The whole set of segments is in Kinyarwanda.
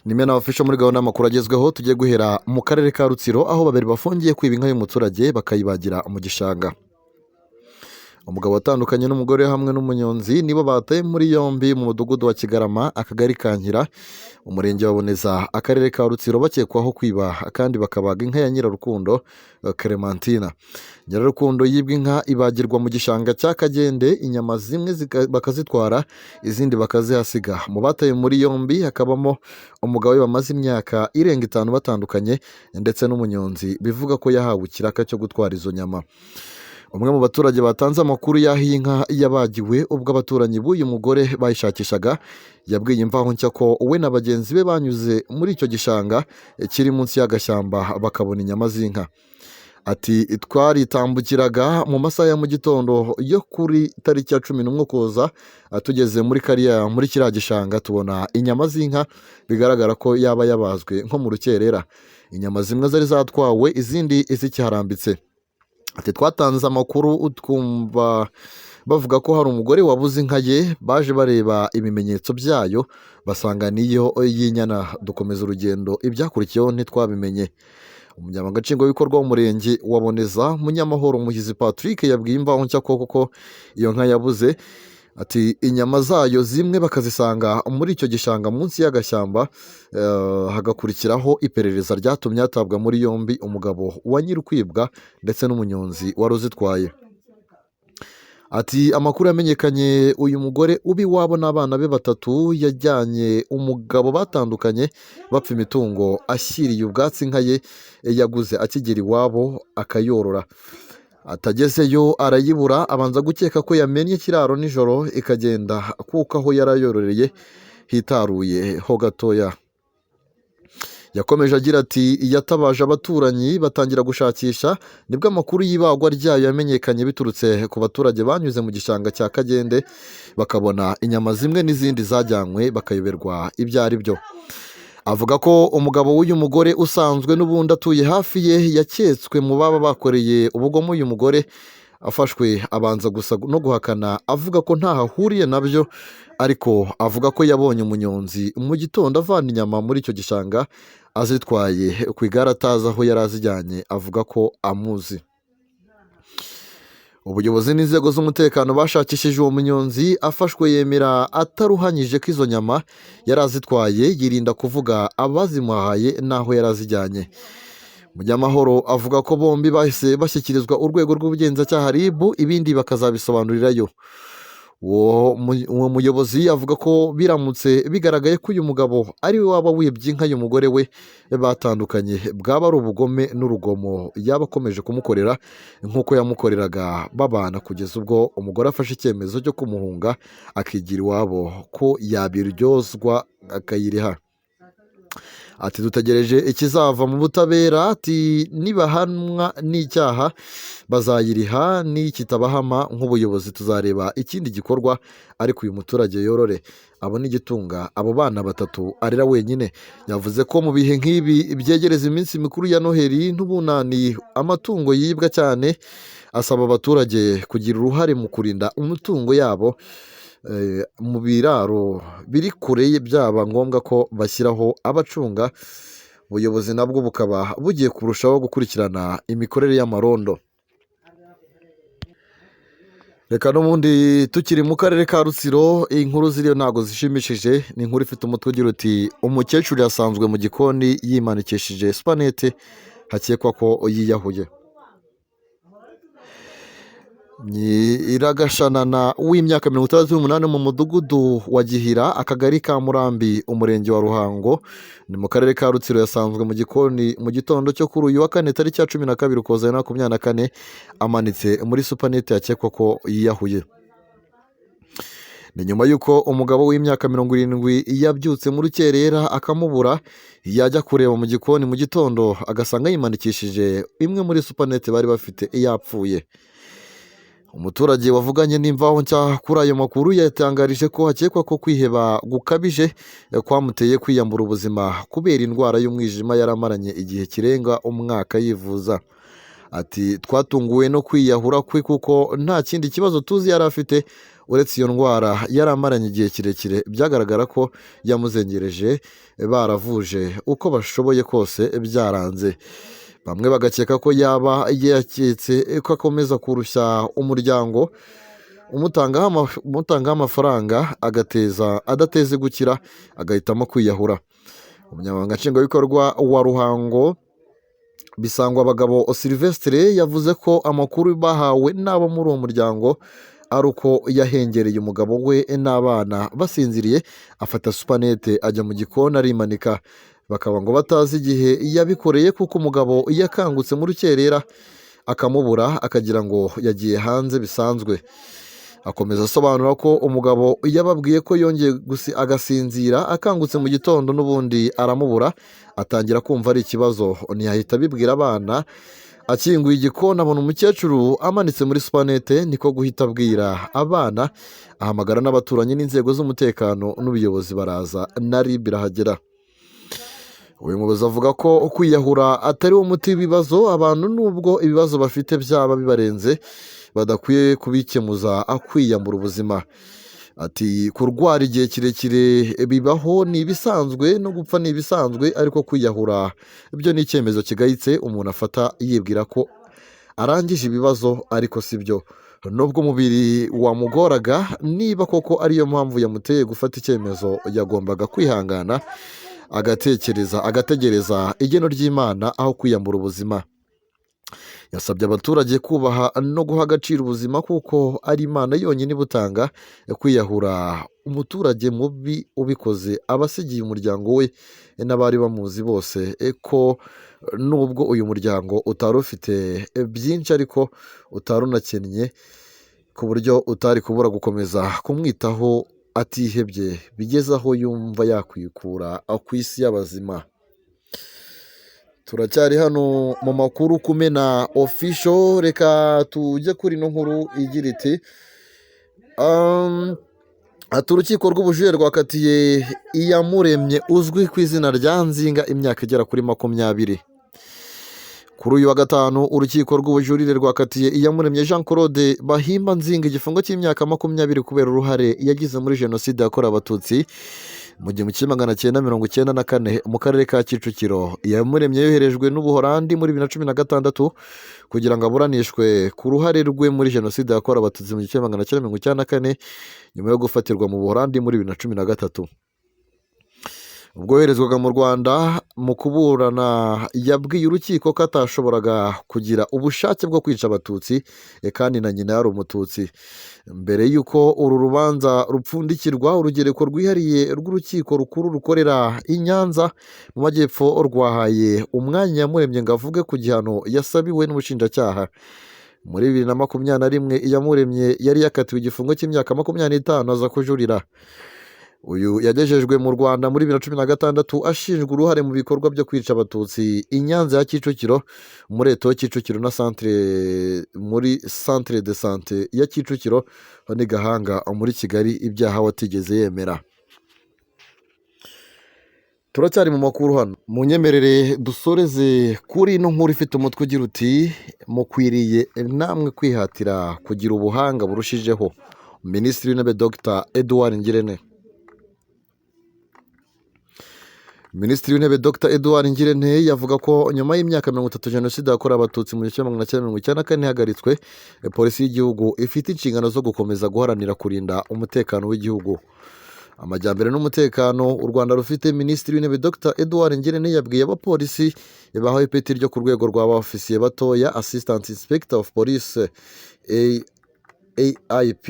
Nimena Official muri gahunda y'amakuru agezweho. Tugiye guhera mu karere ka Rutsiro, aho babiri bafungiye kwiba inka y'umuturage bakayibagira mu gishanga. Umugabo watandukanye n'umugore hamwe n'umunyonzi nibo bataye muri yombi mu mudugudu wa Kigarama, akagari ka Nkira, umurenge wa Boneza, akarere ka Rutsiro, bakekwaho kwiba kandi bakabaga inka ya Nyirarukundo Clementina. Nyirarukundo yibwe inka ibagirwa mu gishanga cya Kagende, inyama zimwe bakazitwara, izindi bakazihasiga. Mu bataye muri yombi hakabamo umugabo we bamaze imyaka irenga 5 batandukanye, ndetse n'umunyonzi bivuga ko yahawe ikiraka cyo gutwara izo nyama. Umwe mu baturage batanze amakuru y'aho iyi nka yabagiwe ubwo abaturanyi b'uyu mugore bayishakishaga, yabwiye Imvaho Nshya ko we na bagenzi be banyuze muri icyo gishanga kiri munsi y'agashyamba bakabona inyama z'inka. Ati: "Twaritambukiraga mu masaha ya mu gitondo yo kuri tariki ya 11 Ukuboza, tugeze muri kariya muri kiriya gishanga tubona inyama z'inka, bigaragara ko yaba yabazwe nko mu rukerera. Inyama zimwe zari zatwawe, izindi zikiharambitse." Ati: "Twatanze amakuru twumva bavuga ko hari umugore wabuze inka ye, baje bareba ibimenyetso byayo basanga niyo y'inyana, dukomeza urugendo, ibyakurikiyeho ntitwabimenye." Umunyamabanga Nshingwabikorwa w'umurenge wa Boneza, Munyamahoro Muhizi Patrick, yabwiye Imvaho Nshya ko koko iyo nka yabuze. Ati: "Inyama zayo zimwe bakazisanga muri icyo gishanga munsi y'agashyamba, hagakurikiraho iperereza ryatumye hatabwa muri yombi umugabo wa nyir'ukwibwa ndetse n'umunyonzi wari uzitwaye." Ati: "Amakuru yamenyekanye uyu mugore uba iwabo n'abana be batatu yajyanye umugabo batandukanye bapfa imitungo, ashyiriye ubwatsi inka ye yaguze akigera iwabo akayorora, atagezeyo arayibura, abanza gukeka ko yamennye ikiraro nijoro ikagenda, kuko aho yarayororeye hitaruye ho gatoya." Yakomeje agira ati: "Yatabaje abaturanyi batangira gushakisha, nibwo amakuru y'ibagwa ryayo yamenyekanye biturutse ku baturage banyuze mu gishanga cya Kagende bakabona inyama zimwe n'izindi zajyanywe bakayoberwa ibyo ari byo." Avuga ko umugabo w'uyu mugore usanzwe n'ubundi atuye hafi ye yaketswe mu baba bakoreye ubugome uyu mugore, afashwe abanza gusa no guhakana avuga ko ntaho ahuriye nabyo, ariko avuga ko yabonye umunyonzi mu gitondo avana inyama muri icyo gishanga azitwaye ku igare atazi aho yari azijyanye, avuga ko amuzi. Ubuyobozi n'inzego z'umutekano bashakishije uwo munyonzi, afashwe yemera ataruhanyije ko izo nyama yari azitwaye, yirinda kuvuga abazimuhaye n'aho yari azijyanye. Munyamahoro avuga ko bombi bahise bashyikirizwa urwego rw'ubugenzacyaha RIB, ibindi bakazabisobanurirayo. Uwo muyobozi avuga ko biramutse bigaragaye ko uyu mugabo ari we waba wibye inka y'umugore we batandukanye, bwaba ari ubugome n'urugomo yaba akomeje kumukorera nk'uko yamukoreraga babana kugeza ubwo umugore afashe icyemezo cyo kumuhunga akigira iwabo, ko yabiryozwa akayiriha. Ati: "Dutegereje ikizava mu butabera." Ati: "Nibahamwa n'icyaha bazayiriha, nikitabahama nk'ubuyobozi tuzareba ikindi gikorwa, ariko uyu muturage yorore abone igitunga abo bana batatu arera wenyine." Yavuze ko mu bihe nk'ibi byegereza iminsi mikuru ya Noheli n'Ubunani amatungo yibwa cyane, asaba abaturage kugira uruhare mu kurinda umutungo yabo mu biraro biri kure, byaba ngombwa ko bashyiraho abacunga. Ubuyobozi nabwo bukaba bugiye kurushaho gukurikirana imikorere y'amarondo. Reka n'ubundi tukiri mu karere ka Rutsiro, inkuru ziriyo ntabwo zishimishije. Ni inkuru ifite umutwe ugira uti: "Umukecuru yasanzwe mu gikoni yimanikishije supanete, hakekwa ko yiyahuye." Nyiragashanana w'imyaka 68 mu mudugudu wa Gihira, akagari ka Murambi, umurenge wa Ruhango, ni mu karere ka Rutsiro, yasanzwe mu gikoni mu gitondo cyo kuri uyu wa kane tariki ya 12 Ukuboza 2024, amanitse muri supanete, yakekwa ko yiyahuye. Ni nyuma y'uko umugabo w'imyaka 70 yabyutse mu rukerera akamubura, yajya kureba mu gikoni mu gitondo agasanga yimanikishije imwe muri supanete bari bafite yapfuye. Umuturage wavuganye n'Imvaho Nshya kuri ayo makuru yatangarije ko hakekwa ko kwiheba gukabije kwamuteye kwiyambura ubuzima kubera indwara y'umwijima yaramaranye igihe kirenga umwaka yivuza. Ati: "Twatunguwe no kwiyahura kwe kuko nta kindi kibazo tuzi yari afite Uretse iyo ndwara yari amaranye igihe kirekire byagaragara ko yamuzengereje, baravuje uko bashoboye kose byaranze. Bamwe bagakeka ko yaba yaketse ko akomeza kurushya umuryango umutangaho amafaranga agateza adateze gukira, agahitamo kwiyahura. Umunyamabanga Nshingwabikorwa wa Ruhango, Bisangwa Abagabo Sylvestre, yavuze ko amakuru bahawe n'abo muri uwo muryango ari uko yahengereye umugabo we n'abana basinziriye, afata supanete ajya mu gikoni arimanika. Bakaba ngo batazi igihe yabikoreye, kuko umugabo yakangutse mu rukerera akamubura, akagira ngo yagiye hanze bisanzwe. Akomeza asobanura ko umugabo yababwiye ko yongeye agasinzira, akangutse mu gitondo n'ubundi aramubura, atangira kumva ari ikibazo, ntiyahita abibwira abana. Akinguye igikoni abona umukecuru amanitse muri supanete, niko guhita abwira abana, ahamagara n'abaturanyi n'inzego z'umutekano n'ubuyobozi baraza, na RIB irahagera. Uyu muyobozi avuga ko kwiyahura atari wo muti w'ibibazo abantu, nubwo ibibazo bafite byaba bibarenze badakwiye kubikemuza kwiyambura ubuzima. Ati kurwara igihe kirekire bibaho, ni ibisanzwe, no gupfa ni ibisanzwe, ariko kwiyahura byo ni icyemezo kigayitse umuntu afata yibwira ko arangije ibibazo, ariko si byo. Nubwo umubiri wamugoraga, niba koko ariyo mpamvu yamuteye gufata icyemezo, yagombaga kwihangana agatekereza, agategereza igeno ry'Imana aho kwiyambura ubuzima. Yasabye abaturage kubaha no guha agaciro ubuzima, kuko ari Imana yonyine ibutanga. Kwiyahura, umuturage mubi ubikoze aba asigiye umuryango we n'abari bamuzi bose ko nubwo uyu muryango utari ufite byinshi ariko utari unakennye ku buryo utari kubura gukomeza kumwitaho atihebye bigeze aho yumva yakwikura ku isi y'abazima. Turacyari hano mu makuru Kumena Official. Reka tujye kuri ino nkuru igira iti ati urukiko rw'ubujurire rwakatiye Iyamuremye uzwi ku izina rya Nzinga imyaka igera kuri 20. Kuri uyu wa gatanu, urukiko rw'ubujurire rwakatiye Iyamuremye Jean Claude Bahimba Nzinga igifungo cy'imyaka 20 kubera uruhare yagize muri Jenoside yakorewe Abatutsi mu 1994 mu karere ka Kicukiro. Iyamuremye yoherejwe n'Ubuholandi muri 2016 kugira ngo aburanishwe ku ruhare rwe muri Jenoside yakorewe Abatutsi mu 1994, nyuma yo gufatirwa mu Buholandi muri 2013. Ubwo yoherezwaga mu Rwanda mu kuburana, yabwiye urukiko ko atashoboraga kugira ubushake bwo kwica Abatutsi kandi na nyina yari Umututsi. Mbere y'uko uru rubanza rupfundikirwa, urugereko rwihariye rw'urukiko rukuru rukorera i Nyanza mu Majyepfo rwahaye umwanya Iyamuremye ngo avuge ku gihano yasabiwe n'ubushinjacyaha. Muri 2021, Iyamuremye yari yakatiwe igifungo cy'imyaka 25, aza kujurira. Uyu yagejejwe mu Rwanda muri 2016 ashinjwa uruhare mu bikorwa byo kwica Abatutsi i Nyanza ya Kicukiro, muri Eto Kicukiro na centre, muri Centre de Santé ya Kicukiro n'i Gahanga muri Kigali, ibyaha watigeze yemera. Turacyari mu makuru hano, munyemerere dusoreze kuri ino nkuru ifite umutwe ugira uti mukwiriye namwe kwihatira kugira ubuhanga burushijeho. Minisitiri w'Intebe Dr Edouard Ngirente. Minisitiri w'Intebe Dr Edouard Ngirente yavuga ko nyuma y'imyaka 30 Jenoside yakorewe Abatutsi mu 1994 ihagaritswe, Polisi y'igihugu ifite inshingano zo gukomeza guharanira kurinda umutekano w'igihugu, amajyambere n'umutekano u Rwanda rufite. Minisitiri w'Intebe Dr Edouard Ngirente yabwiye abapolisi bahawe ipeti ryo ku rwego rwa ba ofisiye batoya, Assistant Inspector of Police, AIP,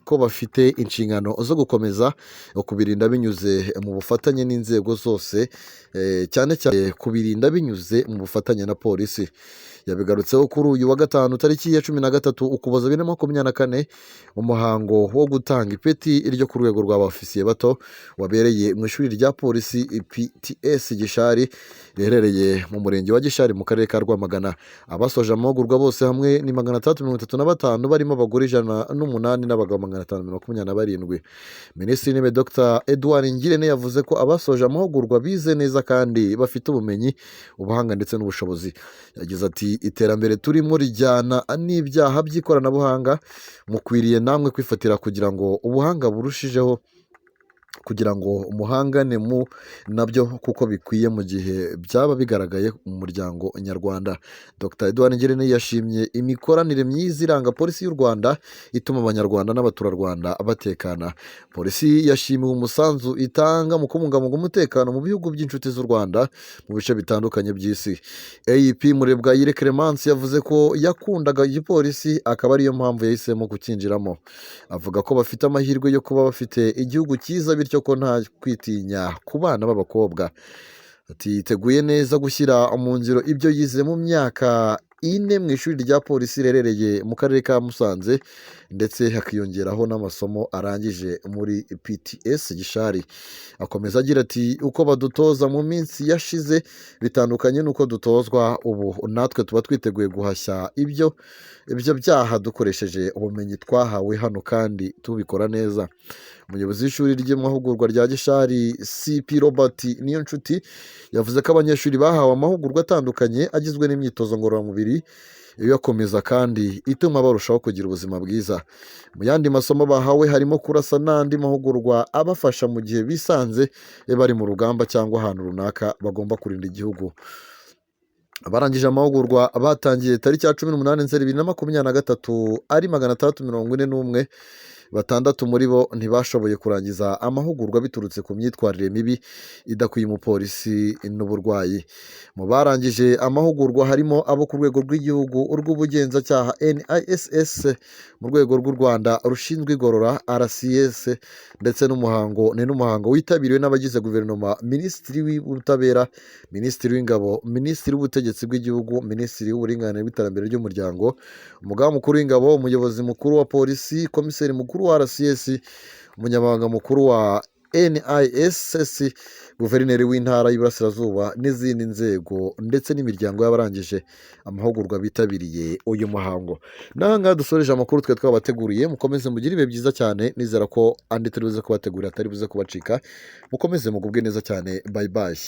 ko bafite inshingano zo gukomeza kubirinda binyuze mu bufatanye n'inzego zose, cyane cyane kubirinda binyuze mu bufatanye na polisi. Yabigarutseho kuri uyu wa gatanu tariki ya 13 Ukuboza 2024, umuhango wo gutanga ipeti ryo ku rwego rwa ofisiye bato wabereye mu ishuri rya polisi PTS Gishari riherereye mu murenge wa Gishari mu karere ka Rwamagana. Abasoje amahugurwa bose hamwe ni 635, barimo abagore ijana 808 n'abagabo 527. Minisitiri w'Intebe Dr Edouard Ngirente yavuze ko abasoje amahugurwa bize neza kandi bafite ubumenyi, ubuhanga ndetse n'ubushobozi. Yagize ati iterambere turimo rijyana n'ibyaha by'ikoranabuhanga, mukwiriye namwe kwifatira kugira ngo ubuhanga burushijeho kugira ngo muhangane mu nabyo kuko bikwiye mu gihe byaba bigaragaye mu muryango nyarwanda. Dr Edouard Ngirente yashimye imikoranire myiza iranga Polisi y'u Rwanda ituma Abanyarwanda n'abaturarwanda batekana. Polisi yashimiwe umusanzu itanga mu kubungabunga umutekano mu bihugu by'inshuti z'u Rwanda mu bice bitandukanye by'isi. AEP Murebwayire Clemence yavuze ko yakundaga igipolisi akaba ariyo mpamvu yahisemo kucyinjiramo. Avuga ko bafite amahirwe yo kuba bafite igihugu cyiza, bityo ko nta kwitinya ku bana b'abakobwa. Ati yiteguye neza gushyira mu ngiro ibyo yize mu myaka 4 mu ishuri rya polisi riherereye mu karere ka Musanze, ndetse hakiyongeraho n'amasomo arangije muri PTS Gishari. Akomeza agira ati uko badutoza mu minsi yashize bitandukanye n'uko dutozwa ubu, natwe tuba twiteguye guhashya ibyo byaha dukoresheje ubumenyi twahawe hano kandi tubikora neza. Umuyobozi w'ishuri ry'amahugurwa rya Gishari CP Robert Niyonshuti yavuze ko abanyeshuri bahawe amahugurwa atandukanye agizwe n'imyitozo ngororamubiri ibakomeza kandi ituma barushaho kugira ubuzima bwiza. Mu yandi masomo bahawe harimo kurasa n'andi mahugurwa abafasha mu gihe bisanze bari mu rugamba cyangwa ahantu runaka bagomba kurinda igihugu. Abarangije amahugurwa batangiye tariki ya 18 Nzeri 2023 ari 641, 6 muri bo ntibashoboye kurangiza amahugurwa biturutse ku myitwarire mibi idakwiye umupolisi n'uburwayi. Mu barangije amahugurwa harimo abo ku rwego rw'igihugu urw'ubugenzacyaha NISS, mu rwego rw'u Rwanda rushinzwe igorora RCS, ndetse n'umuhango ni n'umuhango witabiriwe n'abagize guverinoma, Minisitiri w'Ubutabera, Minisitiri w'Ingabo, Minisitiri w'Ubutegetsi bw'Igihugu, Minisitiri w'Uburinganire n'Iterambere ry'Umuryango, Umugaba Mukuru w'Ingabo, Umuyobozi Mukuru wa Polisi, Komiseri Mukuru wa RCS, Umunyamabanga Mukuru wa NISS, Guverineri w'Intara y'Iburasirazuba n'izindi nzego ndetse n'imiryango y'abarangije amahugurwa bitabiriye uyu muhango. N'aha ngaha dusoreje amakuru twe twabateguriye, mukomeze mugire ibihe byiza cyane, nizera ko andi turi buze kubategurira atari buze kubacika, mukomeze mugubwe neza cyane, bye bye.